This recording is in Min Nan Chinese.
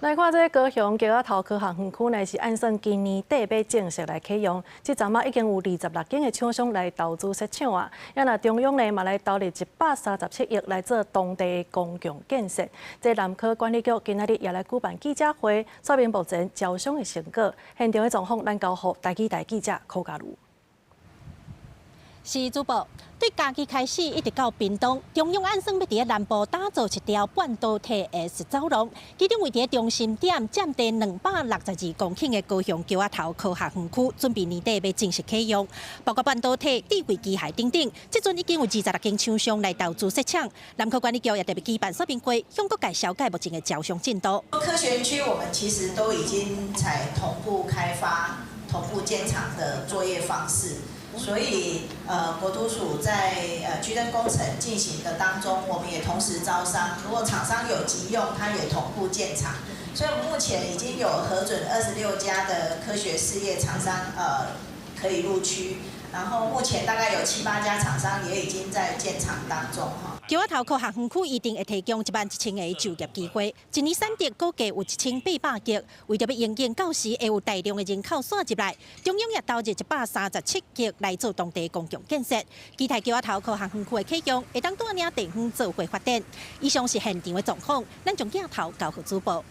來看這個高雄橋仔頭科學園區呢，是按算今年底欲正式來啟用。這陣仔已經有26間的廠商來投資設廠啊。啊若中央呢嘛來投入137億來做當地的公共建設。這南科管理局今仔日也來舉辦記者會，說明目前招商的成果。現場的狀況，咱交予台語台記者柯嘉如。是主播，對家己開始一直到屏東，中央按算欲佇南部打造一條半導體的走廊，其中位佇中心點佔地262公頃的高雄橋仔頭科學園區，準備年底欲正式啟用，包括半導體、智慧機械等等。這陣已經有26間廠商來投資設廠，南科管理局也特別舉辦說明會，向各界紹介目前的招商進度。科學園區我們其實都已經採同步開發、同步建廠的作業方式。所以，國土署在區分工程進行的當中，我們也同時招商。如果廠商有急用，他也同步建廠。所以，目前已經有核准26家的科學事業廠商，可以入區。然後目前大概有七八家廠商也已經在建廠當中哈。橋仔頭科學園區預定會提供11,000個就業機會，一年產值估計有1800億。為著欲因應到時會有大量的人口徙入來，中央也投入137億來做當地公共建設。期待橋仔頭科學園區的啟用，會當帶領地方做伙發展。以上是現場的狀況，咱將鏡頭交予主播。